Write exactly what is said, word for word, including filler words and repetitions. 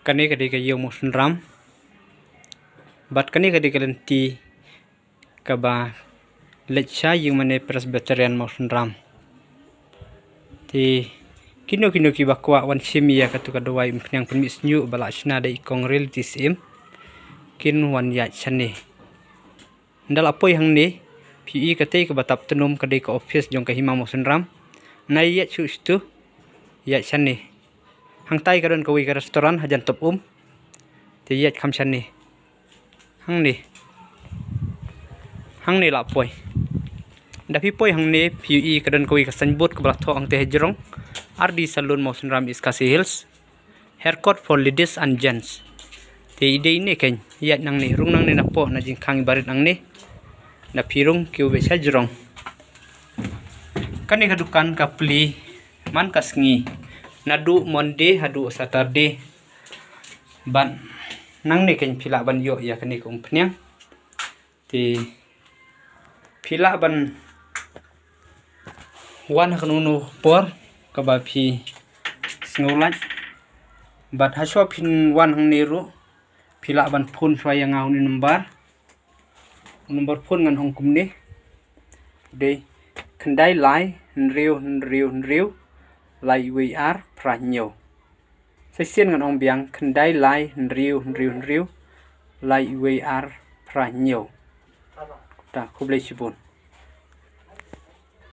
Kane ka dei ka ïew Mawsynram. Bad kane ka dei ka lynti kaba leit sha ïing mane Presbyterian Mawsynram. Te kino kino kiba kwah wan shim ïa katu ka dawai umphniang pynmih shñiuh ba la shna da i kong Reality Syiem, kin wan ïaid shane. Ynda la poi hangne, phi ïohi katei kaba tap tnum ka dei ka office jong ka Hima Mawsynram. Nai ïaid shuh shatu, ïaid shane. Hangtai ka don kawei ka restaurant hajan top um. Te ïaid kham shane. Hangne. Hangne la poi. Ynda phi poi hangne, phi ïohi ka don kawei ka signboard kaba la thoh hangtei hajrong. R D Salon Mawsynram, East Khasi Hills. Haircut for ladies and gents. Te i dei ine keiñ, ïaid nangne, rung nangne napoh na jingkhang i barit nangne. Na phi rung kiew beit sha jrong. Kane ka dukan ka plie man ka sngi, naduh Monday haduh Saturday. Bad nangne keiñ phi lah ban ïoh ïa kane ka umphniang. Te phi lah ban wan ha kano kano por kaba phi sngewlait. Bad hashuwa phin wan hangne ruh, phi lah ban phone shuwa ïa nga ha une number. Number phone ngan ong kumne. Dei khyndai lai hynriew hynriew hynriew lai wei ar phra hynñiew. Sa shisien ngan ong biang, khyndai lai hynriew hynriew hynriew lai wei ar phra hynñiew. Ta, khublei shibun.